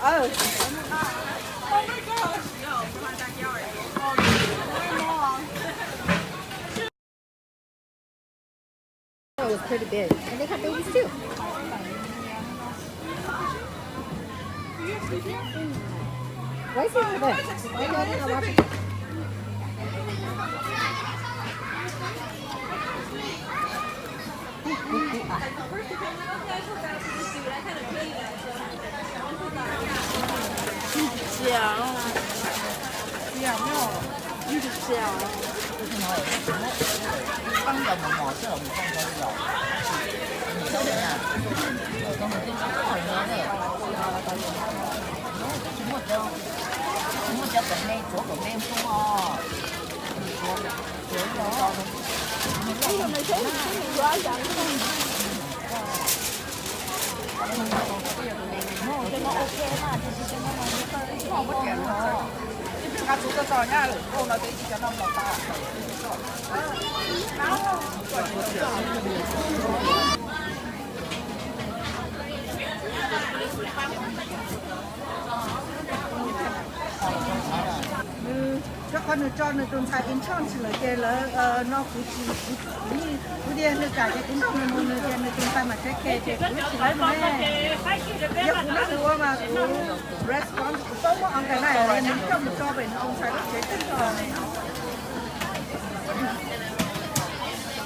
Oh. It was pretty big. And they have babies too. Why is he over there? Why are you not watching? Rau qhov nws tso nws tus ntxhais intern lawm ces lawv no kuv tsis, kuv tias nws kam ces kuv nrog nws mus, nws tias nws tus ntxhais mam take care ces kuv tsis mus ne. Yog kuv nrog nws ua mas kuv responsible, kuv paub muab organize nws coj mus tso pem nws tus ntxhais lub tsev tag nrho.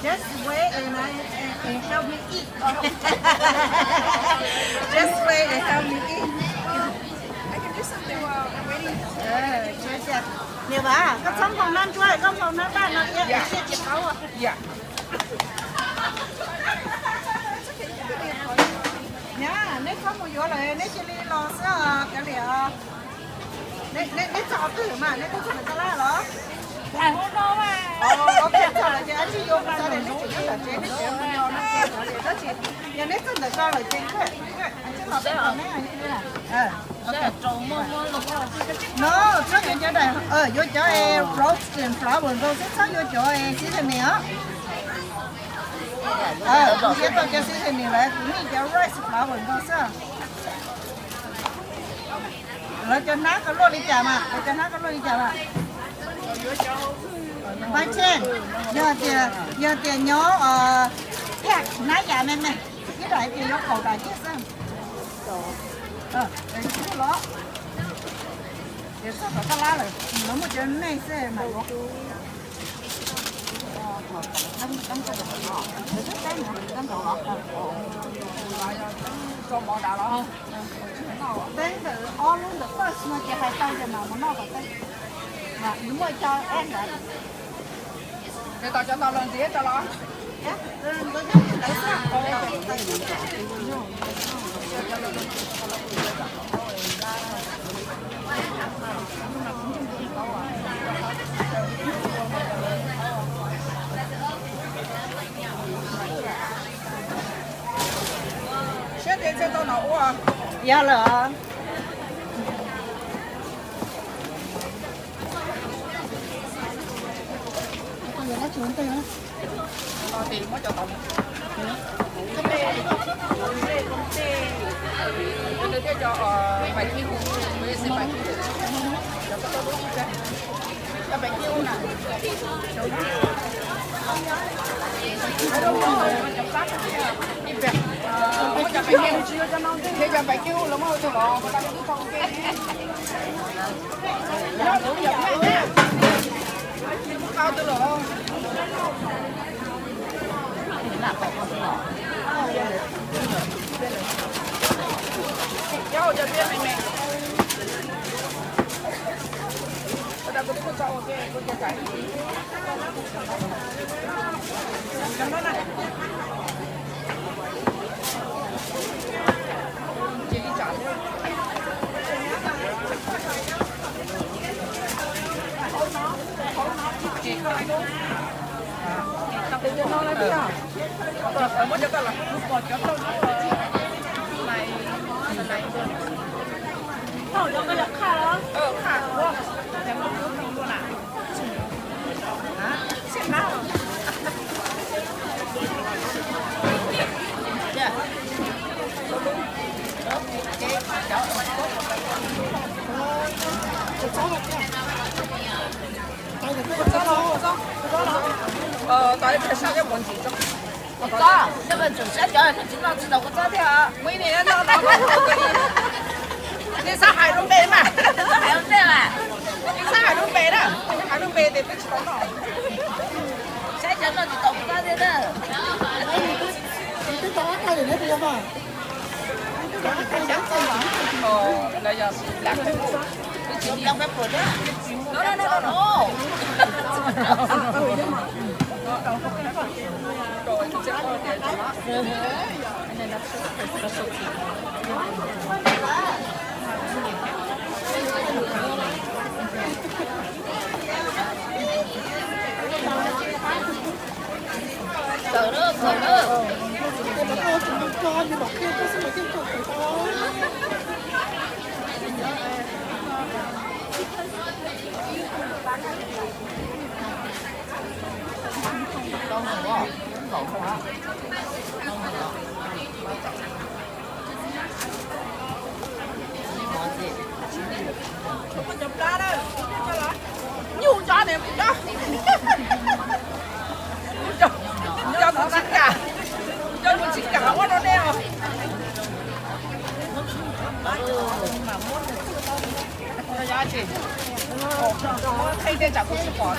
Just wait and I, and, and help me eat. Just wait and help me eat. I can do something while I'm waiting. Niam Vam, koj txhob nphau nab ntsuab, koj nphau nab npaj no thiab, ib siab tsis paub. Nyab, neb txhob mus yuav lawm, neb cia li los xwb os, kav liam os. Neb txog qhov twg mas, neb twb txog ntawm tab laj los? Ok, txog lawm ces ib tsam yuav mus txog neb tseem nyob tom tsev, neb tseem mus yos no ces kav liam dab tsi. Yog neb txog ntawm ko lawm ces, no, txhob yuav cov daim, yuav cov roasted flour nkaus xwb, txhob yuav cov seasoning os. Kuv yuav tau cov seasoning lawm, kuv yeej cov rice flour nkaus xwb. Lawv cov hnab ko luaj li cas mas, lawv cov hnab ko luaj li cas mas? Five ten. Yog tias, yog tias nyob thiaj hnab yam me me, ib daim tias yuav kaum daim kiag xwb. Los, ces txog tom tab laj lawm, lawv muaj cov neeg xwb mas. Teeb ntawm ob lub ntawm first no ces hais tau ces mam mus noj kom teeb. Nws muaj cov eb ntawd. Ces tos cov no los ntxiv rau los. Siab tes txog tau no ua. Yog lawm. Tau ib pliag sab cov pov ntsis tso. Kuv txob, nej tseem sab cov nej tsis noj tsis tau kuv txob thiab. Nej sab hais lub npe mas, nej sab hais lub npe na, hais lub npe tes peb tsis tau noj. Saib cov noj tsis tau kuv txob thiab na. Nyuj nco ne, nco mus tsis kam, nco mus tsis kam ua rau nej os. Qhib tej tsam kuv tsis pom,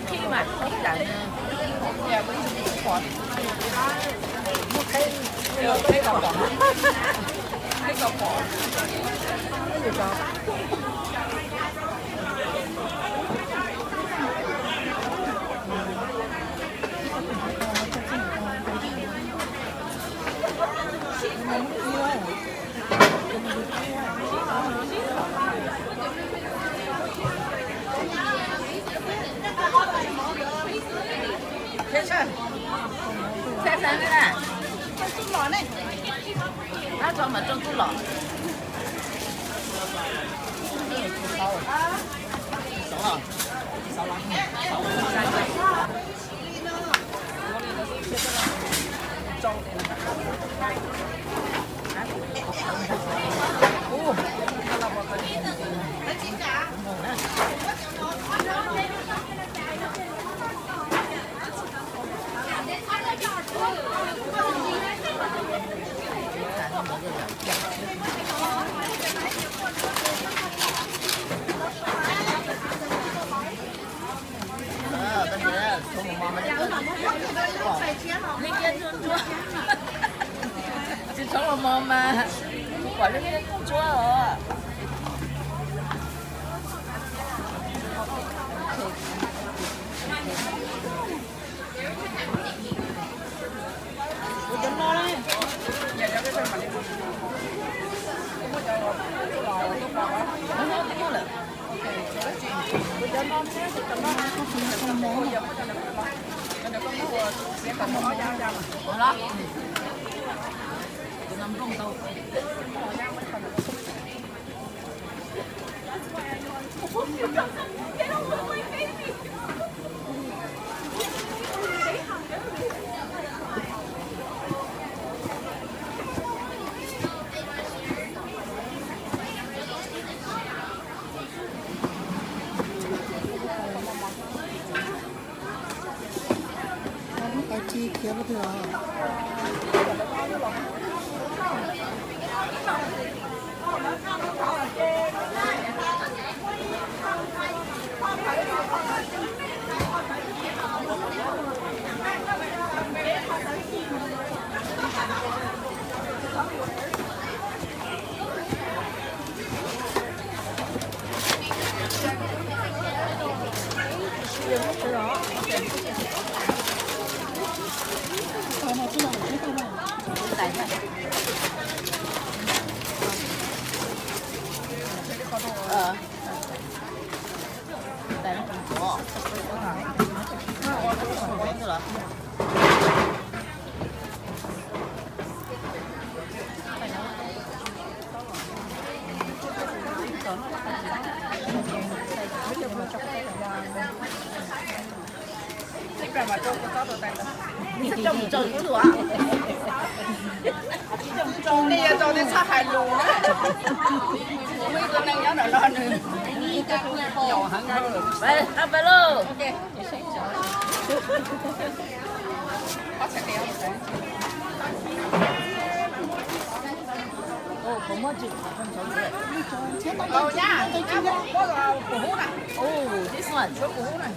qhib mas qhib tsam kuv tsis pom, qhib kom pom, qhib kom pom. Tsis tshov los mos mas, kuv pom lub liab kub ntsuab os. Nej yuav rau nej txhob hais lus na. Muaj ib tug neeg nyob ntawm no nws nyaum heev. Pais, pais lauj. Ntau nyab, muab kuv hub na. Tshuav kuv hub na.